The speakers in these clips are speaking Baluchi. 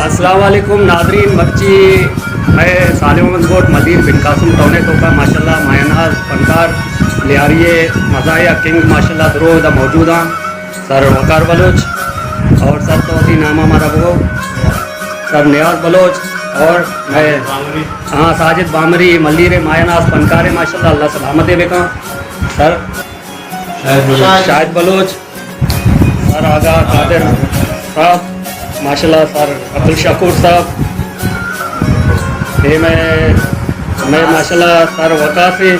السلام علیکم ناظرین، مرچی مئے صالح محمد گوٹ مدیر بن قاسم ٹاؤن ءِ توکا ماشاءاللہ مایاناز فنکار لیاری ءِ مزاحیہ کنگ ماشاءاللہ درو ادا موجود آں۔ سر وقار بلوچ اور سر تو وتی نام ءَ مارا بگو، سر نیاز بلوچ اور مئے، ہاں، ساجد بامری ملیر ءِ مایاناز فنکار ءِ ماشاءاللہ اللہ سلامت ءَ بکن۔ سر شاہد بلوچ، سر آغا قادر صاحب، ماشاءاللہ سر عبدالشکور صاحب، اے مئے، مئے ماشاءاللہ سر وقاص ءِ،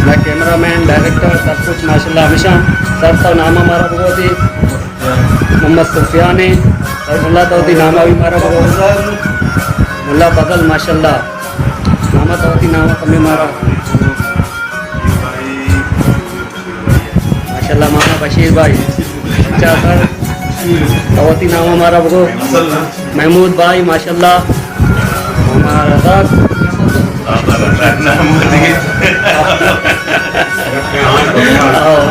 مئے کیمرہ مین، ڈائریکٹر، سب کچھ ماشاءاللہ ہمیشہ۔ سر تو نام ءَ مارا بگو وتی، محمد سفیان ءِ، سر ملا تو وتی نام ءَ بھی مارا بگو، ملا فضل ماشاءاللہ، نام ءَ تو وتی نام ءَ کمے مارا۔ ماشاءاللہ ماما بشیر بھائی، اچھا سر، تو وتی نام ءَ مارا بگو۔ محمود بھائی ماشاءاللہ، ماما رزاق۔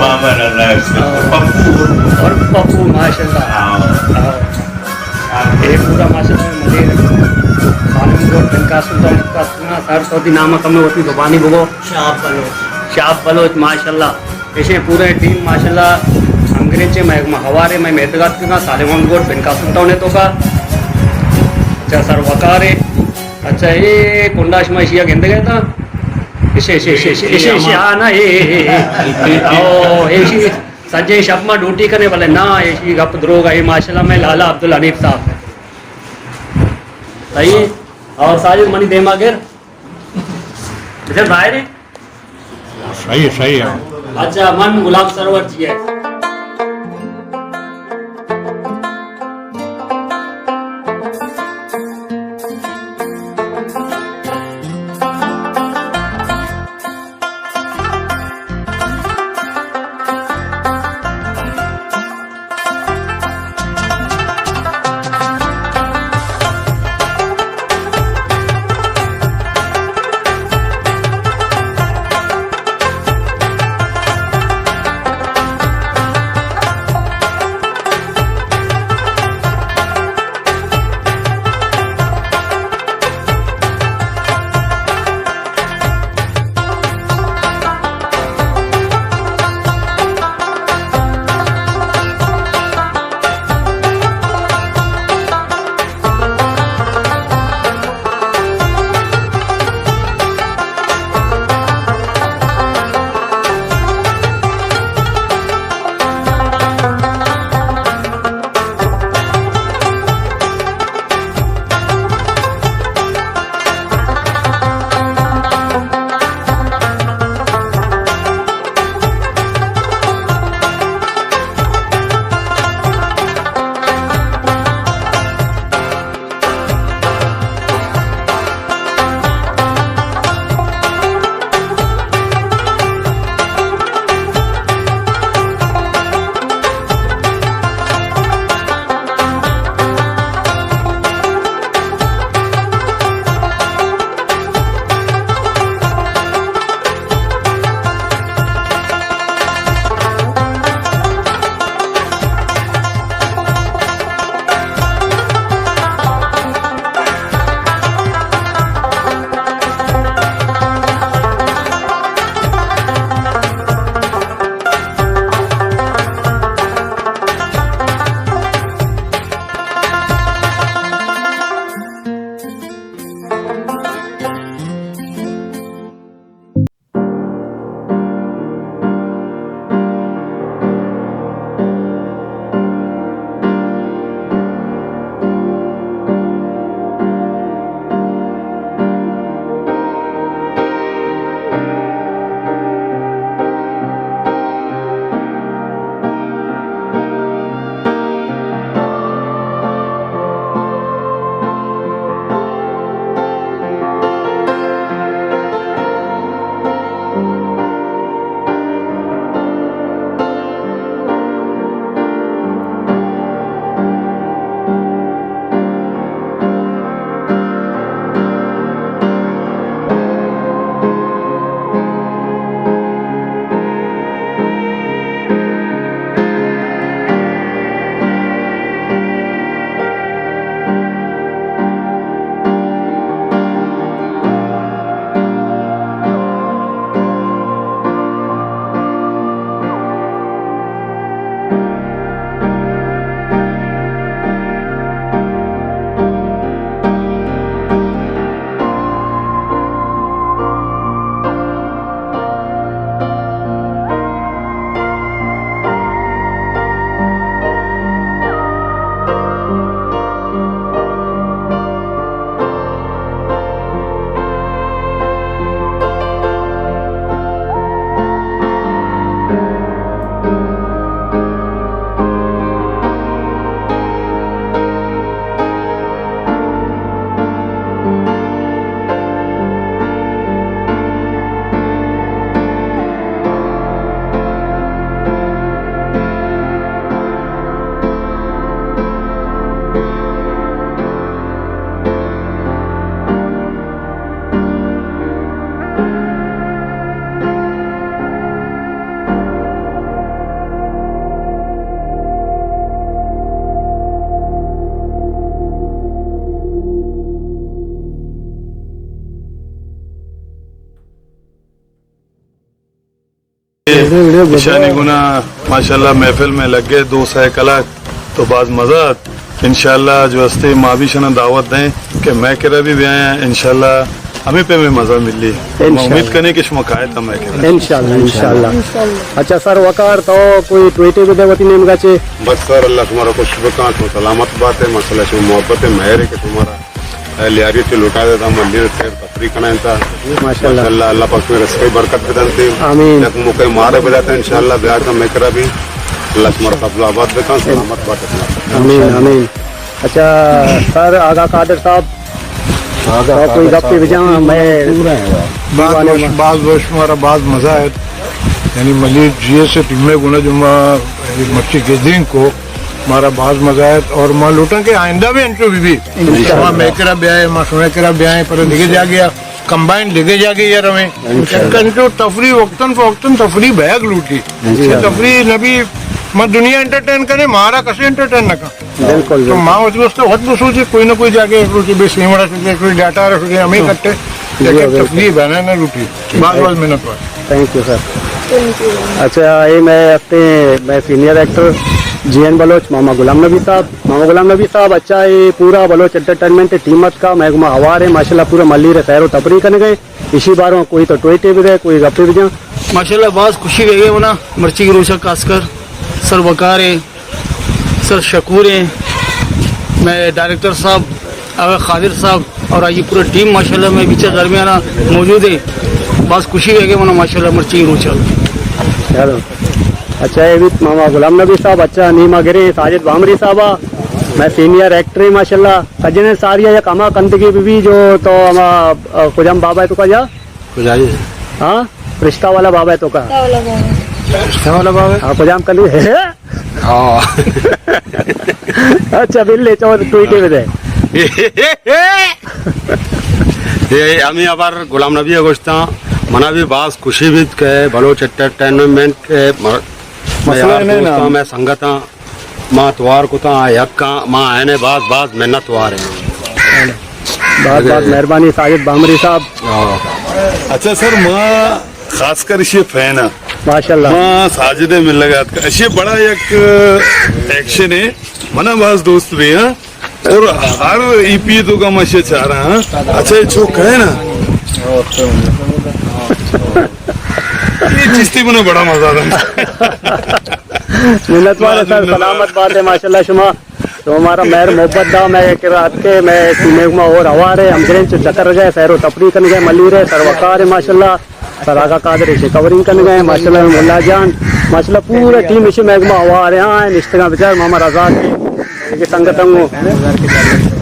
بابا رزاق۔ پپو۔ اور پپو ماشاءاللہ۔ ہاں۔ اے پورا ماشاءاللہ ملیر۔ خانم گوٹ بن قاسم ٹاؤن ءِ توکا۔ سر تو وتی نام ءَ کمے وتی زبانی بگو۔ شہاب بلوچ۔ شہاب بلوچ، ماشاءاللہ۔ ایشی پورے ٹیم، ماشاءاللہ، انگریز چے مئے، مئے ہوارے مئے میتگ ءَ اتکگاں، صالح محمد گوٹ بن قاسم ٹاؤن ءِ توکا۔ اچھا، سر وقار ءِ۔ اچھا، اے کنڈا شما ایشی ءَ گندگ ءَ اتاں؟ ایشی، ایشی، ایشی، ایشی، ایشی، ایشی، ہاں، نا، اے، اے، اے، اے۔ او، ایشی سجیں شپ ما ڈیوٹی کنے، بلے نا، ایشی گپ دروگ ءَ، اے ماشاءاللہ مئے لالا عبدالحنیف صاحب۔ صحیح؟ اور ساجد منی دیما گر۔ ادھر باہر ہے؟ صحیح ہے، صحیح ہے۔ اچھا، من غلام سرور جی ہے۔ ایشانی گنا ماشاءاللہ محفل میں لگے دو سہ کلاک تو باز مزہ آت۔ انشاءاللہ جو ہستے ما بھی شنا دعوت دیں کہ مئے کرا بھی بیائیں۔ انشاءاللہ ہمیں پہ میں مزہ ملی۔ ما انشاءاللہ۔ امید کریں کہ شما کائے تا مئے کرا۔ انشاءاللہ، انشاءاللہ۔ اچھا سر وقار تو کوئی ٹویٹے بدے وتی نیمگا چے؟ بس سر، اللہ شمارا خوش بکاں، شما سلامت باتے، ماشاءاللہ شما محبت ہے، مہر ہے کہ شمارا اے لیاری تے لوٹا دیتا، ملیر سیر تفریح کنائیں تا۔ ماشاءاللہ۔ ماشاءاللہ، اللہ پاک شمے رزق ءَ برکت بدنت۔ آمین۔ یک موقع مارا بداتا، انشاءاللہ بیا کن مئے کرا بھی۔ اللہ شمارا سبز آباد بکن، سلامت بات۔ آمین، آمین۔ اچھا سر، آغا قادر صاحب، آغا تو کوئی قادر گپے صاحب، بجان، میں باز وش، باز وش، مارا باز مزہ آیا۔ یعنی ملیر جی ایس اے ٹیم ءِ گنا جو ما مرچی گیدرنگ کو، مارا باز مزہ آیت اور ما لوٹاں کہ آئندہ بھی انچو بھی بھی انشاءاللہ۔ ما مئے کرا بیائے، ما شمئے کرا بیائے، پر دگہ جاگے کمبائن دگہ جاگے یا رویں۔ انشاءاللہ۔ انچو تفریح وقتاً فوقتاً تفریح بیگ لوٹی۔ انشاءاللہ۔ تفریح نبی ما دنیا انٹرٹین کرے، مارا کسے انٹرٹین نہ کن۔ بالکل، تو بالکل۔ ما وتی واسطہ وت بسوچے، کوئی نہ کوئی جاگے ایک روچے بے سیمڑا سوچے، کوئی ڈاٹا سوچے، ہمیں کٹے، جی، لیکن بالکل۔ تفریح بنانا لوٹی۔ باز باز محنت وار۔ Thank you sir. اچھا، اے مئے ہستے مئے سینئر ایکٹر جی این بلوچ، ماما غلام نبی صاحب۔ ماما غلام نبی صاحب، اچھا، اے پورا بلوچ انٹرٹینمنٹ ٹیم ات کا، مئے گما ہوار ہے، ماشاءاللہ پورا ملیر سیر و تفریح کنگے۔ اشی بارو کوئی تو ٹویٹے بدے، کوئی گپے بجان۔ ماشاءاللہ باز خوشی بیگے منا، مرچی کی روچا خاص کر سر وقار ہے، سر شکور ہیں، مئے ڈائریکٹر صاحب، آغا قادر صاحب اور آئی پورا ٹیم ماشاءاللہ مئے بیچا درمیانا موجود ہیں۔ باز خوشی بیگے منا ماشاءاللہ مرچی روچا۔ چلو۔ اچھا، اے بھی ماما غلام نبی صاحب، اچھا، نی ما گریں ساجد بامری صاحبا، مئے سینئر ایکٹر ہیں ماشاءاللہ۔ سجنے ساریا یک ہما کندگی بی بی جو تو ہما، آ، کجام بابا ہے تو کا جا؟ کجا جی؟ ہاں؟ رشتہ والا بابا ہے تو کا؟ رشتہ والا بابا۔ رشتہ والا بابا؟ ہاں، کجام کلی ہے؟ ہاں۔ اچھا، بل لے چاو ٹویٹے بدے۔ اے ہمیں ابر غلام نبی ءَ گوشتاں، منا بھی باز خوشی بیت کہ بلوچ انٹرٹینمنٹ ءِ م-، مئے مسئلہ یار نہیں نا۔ دوستاں، مئے سنگتاں، ما توار کتاں، یکاں ما آئینے باز باز منت وار ہیں۔ باز باز مہربانی ساجد بامری صاحب۔ ہاں۔ اچھا سر، ما خاص کر اشی فین ہاں۔ ماشاءاللہ۔ ما ساجد ءِ ملگ ءَ اتکا۔ اشی بڑا یک ایکشن ہے۔ منا باز دوست بھی ہاں۔ اور ہر ای پی تو کا مشے چاہ رہا ہاں۔ اچھا، یہ چوک ہے نا؟ یہ چشتی بنا بڑا مزہ آتا۔ منت وار سر، سلامت بات ہے، ماشاءاللہ شما۔ تو ہمارا مہر محبت دا، مئے کرا اتکے، مئے سیمے ما اور ہوار ہے، ہم گریں چو چکر گئے، سیر و تفریح کرنے گئے، ملیر ہے، سر وقار ہے، ماشاءاللہ۔ سر آغا قادر ہے، کورنگ کرنے گئے، ماشاءاللہ، ملا جان، ماشاءاللہ، پورا ٹیم اسے مئے گما ہوار ہے، ہاں، نشتگاں بچار، ماما رضا کے، یہ سنگت ہم ہو۔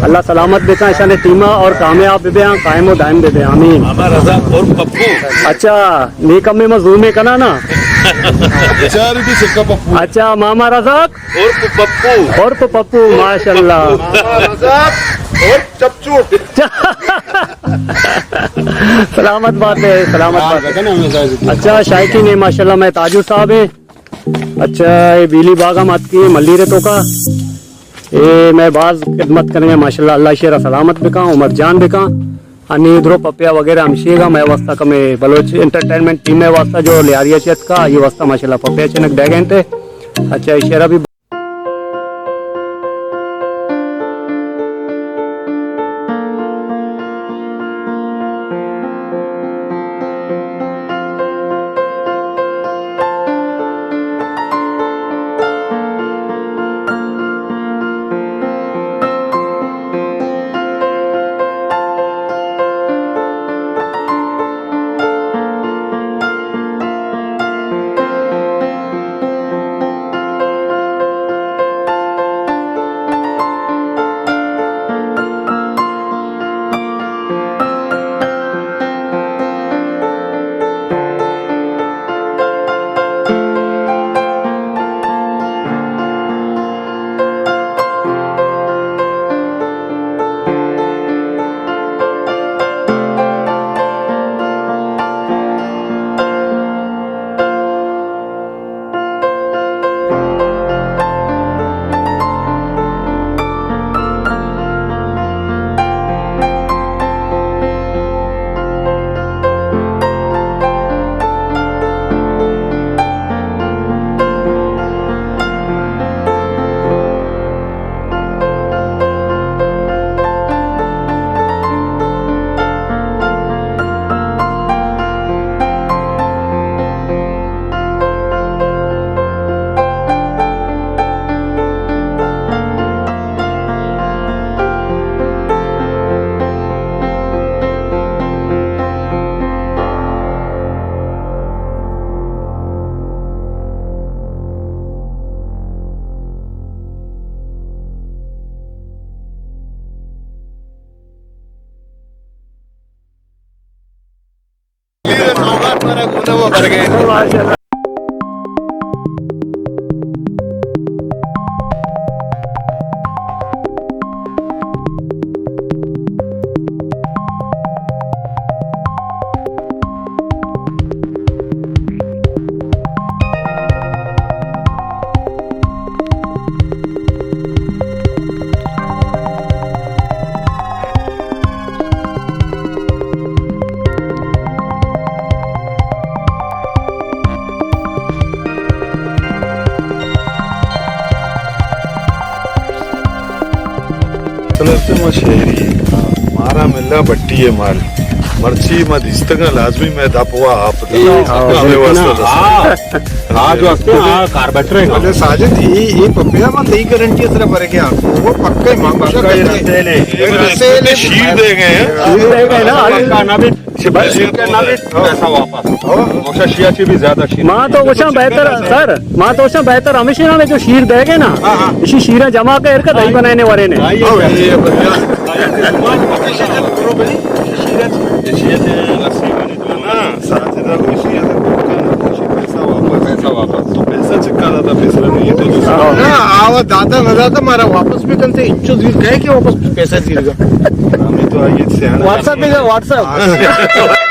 اللہ سلامت بکن، اشانے ٹیما اور کامیاب بیاں، قائم و دائم بیاں، آمین۔ ماما رضا اور پپو۔ اچھا، نیکم میں زوم کنا نا۔ چار بھی سکا پپو۔ اچھا، ماما رضا۔ عرف پپو۔ عرف پپو، ماشاءاللہ۔ ماما رضا عرف چپچو۔ سلامت بات ہے، سلامت بات ہے۔ اچھا، شائقین ہے، ماشاءاللہ، مئے تاجو صاحب ہیں۔ اچھا، یہ بیلی باغ ہم آتکی ہے، ملیر ہے تو کا۔ اے مئے باز خدمت کرنے ہیں، ماشاءاللہ، اللہ شیرا سلامت بکاں، عمر جان بکاں۔ انی درو پپیا وغیرہ ہمشیگا مئے واسطہ کمے بلوچ انٹرٹینمنٹ ٹیم ءِ واسطہ جو لیاریا چہ اتکا، یہ واسطہ ماشاءاللہ پپیا چنک دے گئے انت۔ اچھا، ایشرا بھی ہمارا گونا وہ بھر گئے۔ ما شہری، مارا ملا بٹی ہے مال۔ مرچی ما دیستگا لازمی میں دپ وا آپ اے، ہاں، ہمیں واسطہ دس۔ ہاں، ہاں، جو ہستے، ہاں، کاربیٹر ہے۔ اچھا، ساجد، یہ، یہ پپیا ما تئی گارنٹی اثر بھر گیا۔ وہ پکا ہی مانگ پکا ہی رسیل ہے۔ رسیل ہے۔ شیر دے گئے ہیں۔ شیر دے گئے نا۔ پکا نہ بھی، بس شیر کا نہ بھی پیسہ واپس۔ ہاں۔ موشا شیا چی بھی زیادہ شیر۔ ماں تو وشاں بہتر، سر، ماں تو وشاں بہتر ہمیشہ نہ جو شیر دے گئے نا۔ ہاں، ہاں۔ اسی شیرا جمع کر کے دہی بنانے والے نے۔ ہاں، یہ، یہ، یہ، یہ، لسی والی۔ ہاں، ساجد ءَ گوشی، اے تو پیسہ واپس۔ پیسہ واپس۔ تو پیسہ چکا داتا، پیسہ نہیں، یہ تو دوسرا۔ نہ، آوا داتا نہ داتا، مارا واپس بھی کنتے، انچو زیر کہے کہ واپس پیسہ زیر گا۔ ہمیں تو آئیے سیاح۔ واٹس ایپ پہ جا، واٹس ایپ۔